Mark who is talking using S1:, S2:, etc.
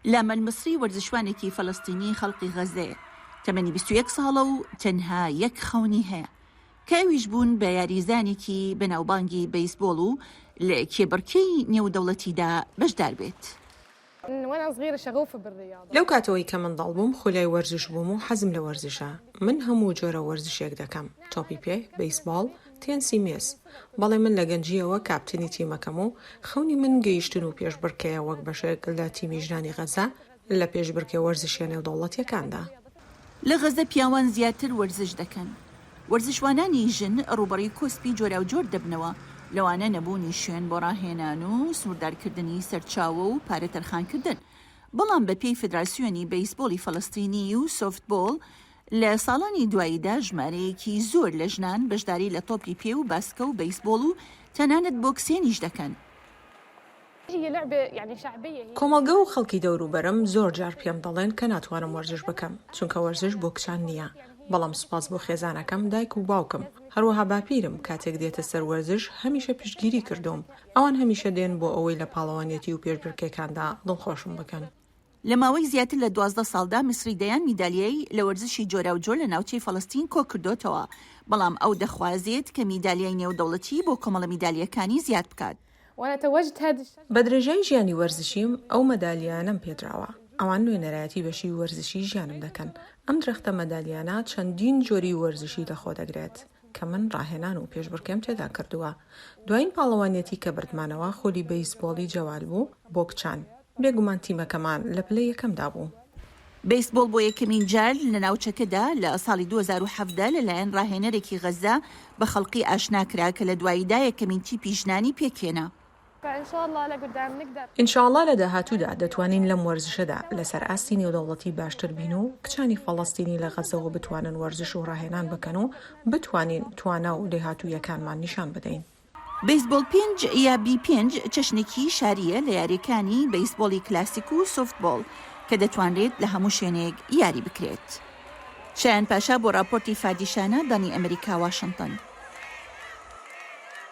S1: لاما المصری وەرزشوانێکی فەلەستینی خەڵقی غەززەیە، تەمەنی 21 ساڵە و تەنها یەک خەونی هەیە، کە ئەویش بوون بە یاریزانێکی بەناوبانگی بەیسبۆڵ و لە کێبڕکێی نێودەوڵەتیدا بەشدار بێت.
S2: لەو کاتەوەی کە منداڵ بووم خولیای وەرزش بووم و حەزم لە وەرزشە، من هەموو جۆرە وەرزشێک دەکەم، تۆپی پێ، بەیسباڵ، تێنسی مێز. بەڵێ من لە گەنجییەوە کاپتنی تیمەکەم و خەونی من گەیشتن و پێشبڕکێیە وەک بەشێک لە تیمی ژنانی غەزە لە پێشبڕکێ وەرزشیە نێودەوڵەتیەکاندا.
S1: لە غەزە پیاوان زیاتر وەرزش دەکەن. وەرزشوانانی ژن ڕووبەڕووی کۆسپی جۆراوجۆر دەبنەوە، لەوانە نەبوونی شوێن بۆ ڕاهێنان و سنووردارکردنی سەرچاوە و پارە تەرخانکردن. بەڵام بەپێی فیدراسیۆنی بەیسبۆڵی فەلەستینی و سۆفتبۆڵ، لە ساڵانی دواییدا ژمارەیەکی زۆر لە ژنان بەشداری لە تۆپی پێ و باسکە و بەیسبۆڵ و تەنانەت بۆکسێنیش دەکەن.
S2: کۆمەڵگە و خەڵکی دەوروبەرم زۆر جار پێم دەڵێن کە ناتوانم وەرزش بکەم، چونکە وەرزش بۆ کچان نییە، بەڵام سوپاس بۆ خێزانەکەم، دایک و باوکم، هەروەها باپیرم کاتێک دێتە سەر وەرزش هەمیشە پشتگیری کردووم، ئەوان هەمیشە دێن بۆ ئەوەی لە پاڵەوانیەتی و پێشبرکێکاندا دڵخۆشم بکەن.
S1: لە ماوەی زیاتر لە 12 ساڵدا میسری دەیان میدالیای لە وەرزشی جۆراوجۆر لە ناوچەی فەڵەستین کۆکردۆتەوە، بەڵام ئەو دەخوازێت کە میدالیای نێودەوڵەتی بۆ کۆمەڵە میدالییەکانی زیاد بکات.
S2: بە درێژای ژیانی وەرزشیم ئەو مەدالیایانەم پێدراوە، ئەوان نوێنەرایەتی بەشی وەرزشی ژیانم دەکەن، ئەم درەختە مەدالیانە چەندین جۆری وەرزشی لەخۆدەگرێت کە من ڕاهێنان و پێشبڕکێم تێدا کردووە، دوایین پاڵەوانیەتی کە بردمانەوە خولی بەیسبۆڵی جەوال بوو بۆ کچان، بێگومان تیمەکەمان لە پلەی یەکەمدا بوو.
S1: بەیسبۆڵ بۆ یەکەمین جار لە ناوچەکەدا لە ساڵی 2017 لەلایەن ڕاهێنەرێکی غەززە بە خەڵقی ئاشنا کرا کە لە دواییدا یەکەمین تیپی ژنانی پێکهێنا.
S2: ان شاءاللە لە داهاتوودا دەتوانین لەم وەرزشەدا لەسەر ئاستی نێودەوڵەتی باشتر بین و کچانی فەڵەستینی لە غەززەوە بتوانن وەرزش و ڕاهێنان بکەن و بتوانین توانا و لێهاتوویەکانمان نیشان بدەین.
S1: بەیسبۆڵ پێنج یا بی پێنج چەشنێکی شارییە لە یارییەکانی بەیسبۆڵی کلاسیک و سۆفتبۆڵ کە دەتوانرێت لە هەموو شوێنێک یاری بکرێت. شایان پاشا بۆ ڕاپۆرتی فادی شانە، دەنگی ئەمریکا، واشنتن.